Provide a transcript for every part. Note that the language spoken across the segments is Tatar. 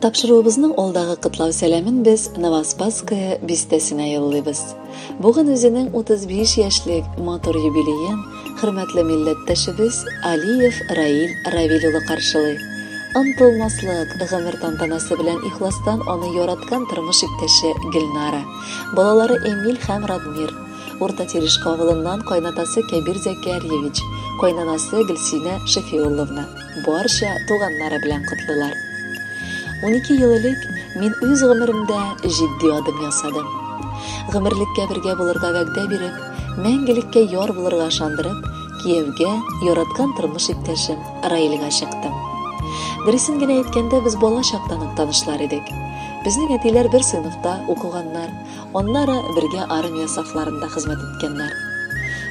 Тапшыруыбызның алдагы котлау сәламен без Новоспасская бистәсенә юллыйбыз. Бүген үзенең 35 яшьлек матур юбилеен хөрмәтле милләттәшебез Алиев Раил Равил улы каршылый. Онытылмаслык гомер тантанасы белән ихластан аны яраткан тормыш иптәше Гөлнара, балалары Эмиль һәм Радмир, Урта Терешка авылыннан кайнатасы Кәбир Зәкәрьевич, кайнанасы Гөлсинә Шәфиулловна, барча туганнары белән котлыйлар. 12 ел элек мин үз гомеремдә җитди адым ясадым. Гомерлеккә бергә булырга вәгъдә биреп, мәңгелеккә яр булырга ышандырып, кияүгә, яраткан тормыш иптәшем Раилгә чыктым. Дөресен генә әйткәндә, без бала чактан ук танышлар идек. Безнең әтиләр бер сыйныфта укыганнар, Аннары бергә армия сафларында хезмәт иткәннәр.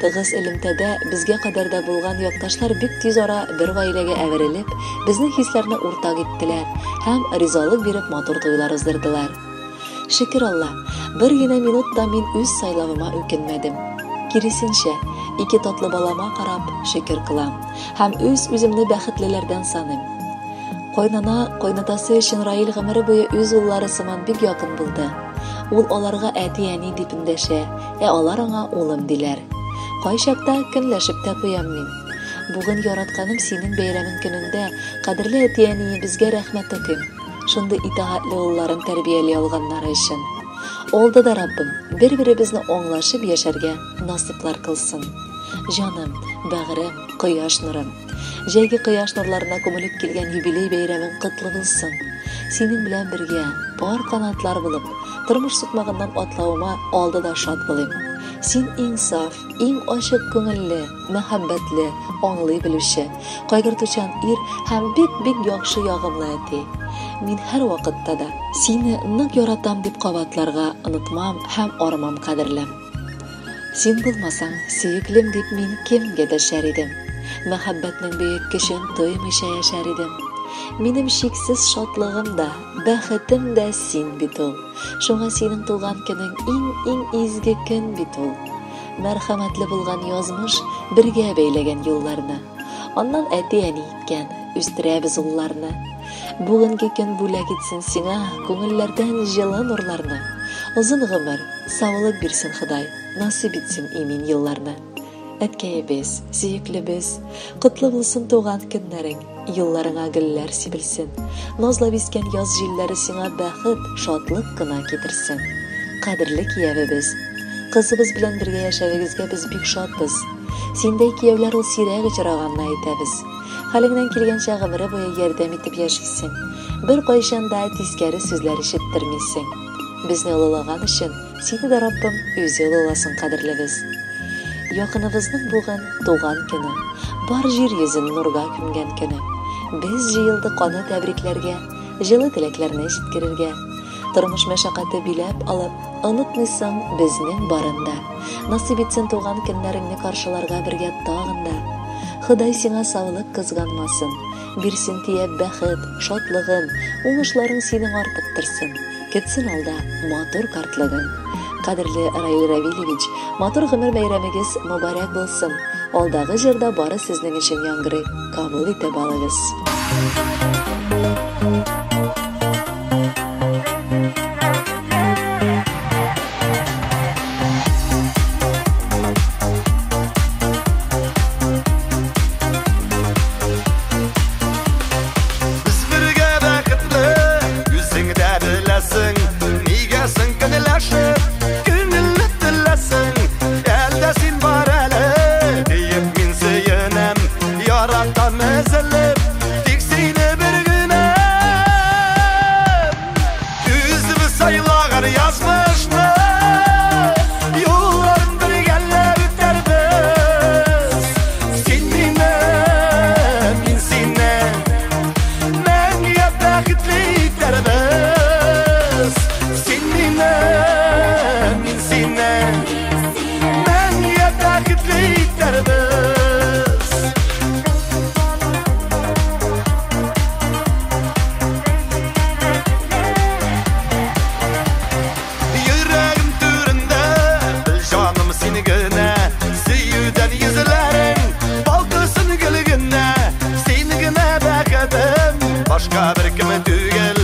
Тыгыз элемтәдә безгә кадәр дә булган якташлар бик тиз ара бер гаиләгә әверелеп, безнең хисләрне уртак иттеләр һәм ризалык биреп матур туйлар уздырдылар. Шөкер Алла, бер генә минут та мин үз сайлавыма үкенмәдем. Киресенчә, ике татлы балама карап, шөкер кылам һәм үз-үземне бәхетлеләрдән саныйм. Кайнана, кайнатасы өчен Раил гомере буе үз уллары сыман бик якын булды. Ул аларга әти-әни дип эндәшә, ә алар аңа улым диләр. Кайчакта көнләшеп тә куям мин. Бүген яратканым синең бәйрәмең көнендә кадерле әти-әниебезгә рәхмәт укыйм. Шундый итагатьле улларын тәрбияли алганнары өчен. Алда да Раббым бер-беребезне аңлашып яшәргә насыйплар кылсын. Җаным, бәгырем, кояш нурым. Җәйге кояш нурларына күмелеп килгән юбилей бәйрәмең котлы булсын. Синең белән бергә, пар канатлар булып, тормыш сукмагыннан атлавыма алда да шат булыйм. Син иң саф, иң ачык күңелле, мәхәббәтле, аңлый белүче, кайгыртучан ир һәм бик-бик яхшы ягымлы әти. Мин һәрвакытта да сине нык яратам дип кабатларга онытмам һәм армам, кадерлем. Син булмасаң, сөеклем дип мин кемгә дәшәр идем? Мәхәббәтнең бөек көчен тоймыйча яшәр идем. Минем чиксез шатлыгым да, бәхетем дә син бит ул. Шуңа синең туган көнең иң-иң изге көн бит ул. Мәрхәмәтле булган язмыш бергә бәйләгән юлларны. Аннан әти-әни иткән, үстерәбез улларны. Бүгенге көн бүләк итсен сиңа күңелләрдән җылы нурларны. Озын гомер, Саулык бирсен Ходай, насыйп итсен имин елларны. Әткәебез, сөеклебез, котлы булсын туган көннәрең, юлларыңа гөлләр сибелсен, назлап искән яз җилләре сиңа бәхет, шатлык кына китерсен. Кадерле киявебез, кызыбыз белән бергә яшәвегезгә без бик шатбыз. Синдәй кияүләр ул сирәк очраганны әйтәбез. Хәлеңнән килгәнчә гомере буе ярдәм итеп яшисең. Беркайчан да тискәре сүзләр ишеттермисең. Безне олылаган өчен сине дә Раббым үзе олыласын, кадерлебез. Якыныбызның бүген туган көне, бар җир йөзен нурга күмгән көне. Без җыелдык аны тәбрикләргә, җылы теләкләрне җиткерергә. Тормыш мәшәкате биләп алып, онытмыйсың безнең барын да. Насыйп итсен туган көннәреңне каршыларга бергә тагын да. Ходай сиңа саулык кызганмасын, Бирсен төяп бәхет, шатлыгын, Уңышларың синең артып торсын, Көтсен алда матур картлыгың. Кадерле Раил Равилевич, матур гомер бәйрәмегез мөбарәк булсын! Алдагы җыр да бары сезнең өчен яңгырый, кабул итеп алыгыз. Без бергә бәхетле, үзең дә беләсең. Нигә соң көнләшеп, күңелне теләсең? Әлдә син бар әле, диеп мин сөенәм. Яратам өзелеп, тик сине бер генә. Үзебез сайлаган язмышны, юлларын бергәләп үтәрбез. Син мине, мин сине мәңгегә бәхетле итәрбез. Син мине, мин сине мәңгегә бәхетле итәрбез. Йөрәгем түрендә, бел җаным син генә. Сөюдән йөзләрең балкысын гел генә. Син генә бәхетем, башка беркем түгел.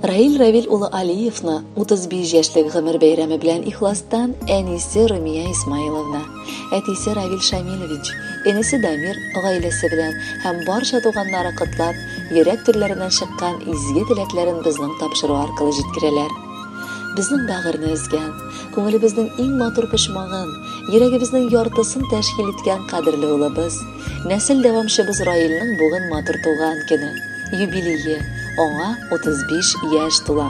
Раил Равил улы Алиевны 35 яшьлек гомер бәйрәме белән ихластан әнисе Румия Исмаиловна, әтисе Равил Шамилович, энесе Дамир гаиләсе белән һәм барча туганнары котлап, йөрәк түрләреннән чыккан изге теләкләрен безнең тапшыру аркылы җиткерәләр. Безнең бәгырьне өзгән, күңелебезнең иң матур почмагын, йөрәгебезнең яртысын тәшкил иткән кадерле улыбыз, нәсел дәвамчыбыз Раилнең бүген матур туган көне, юбилее, аңа 35 яшь тула.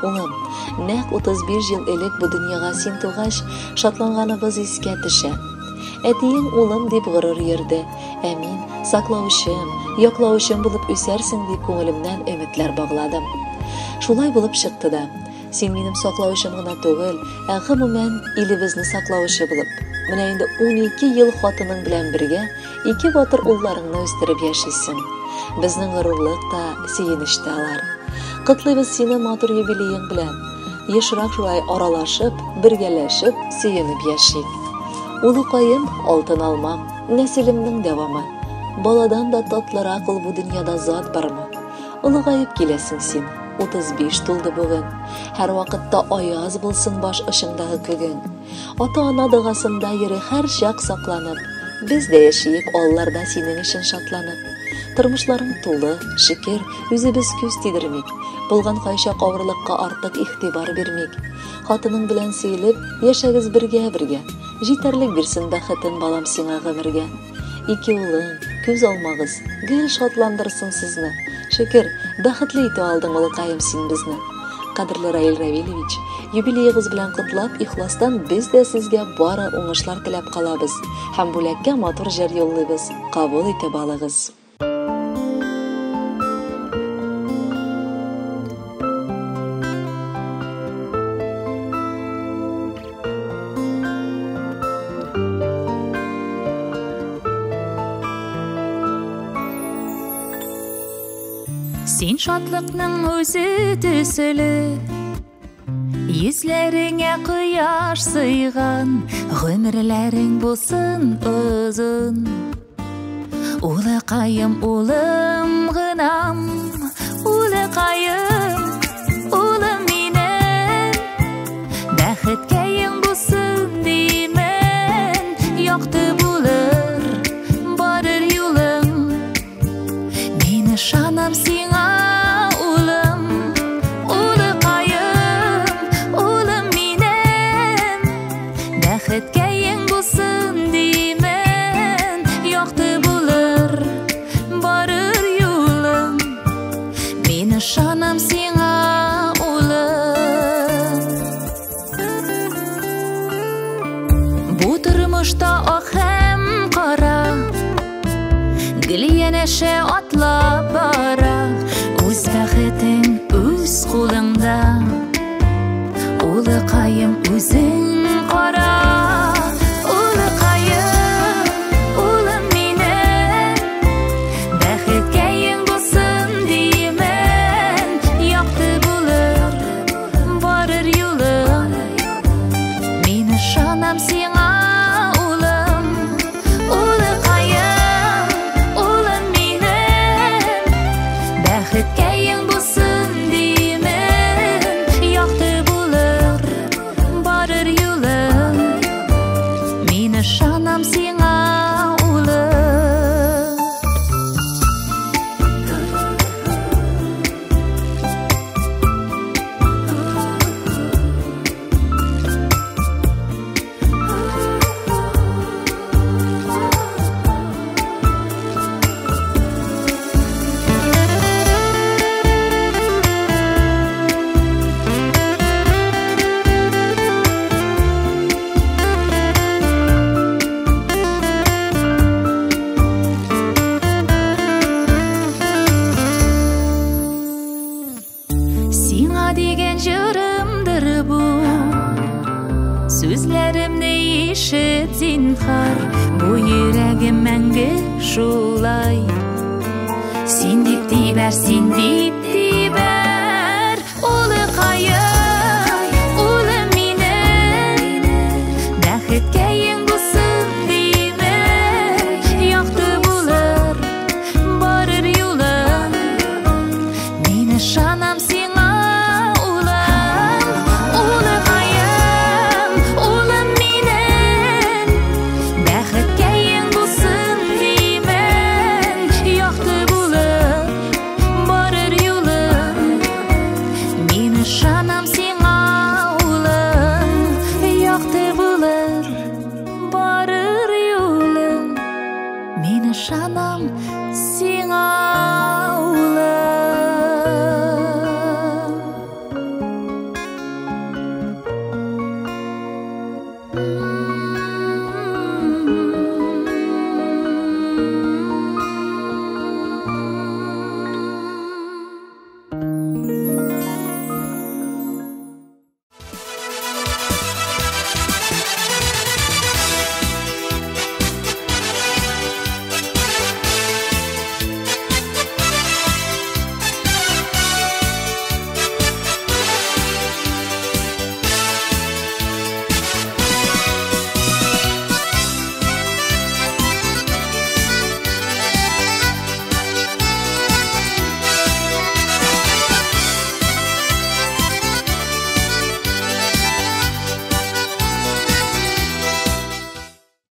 Улым, нәкъ 35 ел элек бу дөньяга син тугач, шатланганыбыз искә төшә. Әтиең улым дип горур йөрде, ә мин саклаучым, яклаучым булып үсәрсең дип күңелемнән өметләр багладым. Шулай булып чыкты да. Син минем саклаучым гына түгел, ә гомумән илебезне саклаучы булып, менә инде 12 ел хатының белән бергә ике батыр улларыңны үстереп яшисең. Безнең горурлык та, сөенеч тә алар. Котлыйбыз сине матур юбилеең белән. Ешрак шулай аралашып, бергәләшеп, сөенеп яшик. Улыкаем, алтын алмам, нәселемнең дәвамы. Баладан да татлырак ул бу дөньяда зат бармы? Олыгаеп киләсең син, 35 тулды бүген. Һәрвакытта аяз булсын баш очыңдагы күгең. Ата-ана догасында йөре һәрчак сакланып. Без дә яшиек алларда синең өчен шатланып. Тормышларың тулы, шөкер, үзебез күз тидермик. Булган кайчак авырлыкка артык игътибар бирмик. Хатының белән сөелеп, яшәгез бергә-бергә. Җитәрлек бирсен бәхетен балам сиңа гомергә. Ике улың, күз алмагыз, гел шатландырсын сезне. Шөкер, бәхетле итә алдың, улыкаем, син безне. Кадерле Раил Равилевич, юбилеегыз белән котлап, ихластан без дә сезгә бары уңышлар теләп калабыз һәм бүләккә матур җыр юллыйбыз. Кабул итеп алыгыз. Син шатлыкның үзе төсле, йөзләреңә кояш сыйган, гомерләрең булсын озын. Улыкаем, улым гынам, улыкаем, улым минем, бәхеткәең булсын димен, якты булыр барыр юлың. Мин ышанам сиңа, улым, улыкаем, улым минем, бәхеткәең булсын димен, якты булыр барыр юлың. Мин ышанам сиңа, улым. Бу тормышта ак һәм кара гел янәшә атлап бара. Үз бәхетең үз кулыңда, улыкаем, үзең кара. Улыкаем, улым минем, бәхеткәең булсын димен, якты булыр барыр юлың. Мин ышанам сиңа, улым, улыкаем, улым минем, бәхеткәең булсын димен, якты булыр барыр юлың. Мин ышанам сиңа, улым. Сиңа дигән җырымдыр бу, сүзләремне ишет зинһар. Бу йөрәгем мәңге шулай, син дип тибәр, син дип